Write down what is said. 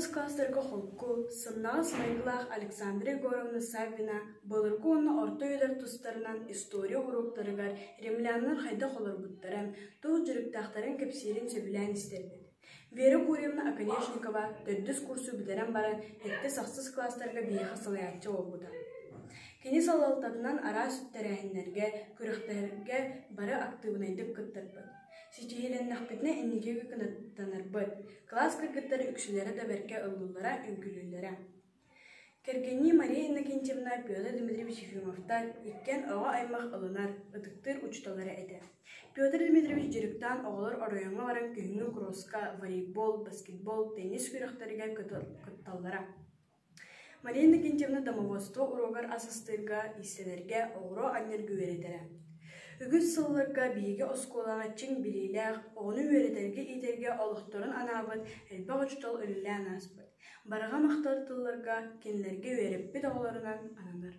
Ахсыс-сэттис кылаастарга холку, сымнаҕас майгылаах Александра Егоровна Саввина былыргы уонна орто үйэлэр тустарынан история уруоктарыгар римляннар хайдах олорбуттарын, туох дьарыктаахтарын кэпсиирин сөбүлээн истэрбит. Вера Гурьевна Оконешникова төрдүс курсу бүтэрэн баран сэттис-ахсыс кылаастарга биһиэхэ салайааччы буолбута. Кини салалтатынан араас тэрээһиннэргэ, күрэхтэргэ бары актыыбынайдык кыттарбыт. Ситиһиилэннэхпитинэ инникигэ кынаттанарбыт, кылаас кыргыттара үксүлэрэ да бэркэ ыллыыллара, үҥкүүлүүллэрэ. Кэргэннии Мария Иннокентьевна Петр Дмитриевич Ефимовтар иккиэн оҕо аймах ылынар, ытыктыыр учууталлара этэ. Петр Дмитриевич дьарыктаан оҕолор оройуоҥҥа баран күһүҥҥү кросска, волейбол, баскетбол, теннис күрэхтэригэр кытталлара. Мария Иннокентьевна домоводство уруогар ас астыырга, иистэнэргэ, оҕуруо анньарга үөрэтэрэ. Үгүс сылларга биһиги оскуолаҕа чиҥ билиилээх, оҕону үөрэтэргэ-иитэргэ олохторун анаабыт элбэх учуутал үлэлээн ааспыт. Барҕа махтал тылларга кинилэргэ үөрэппит оҕолорунан ананар.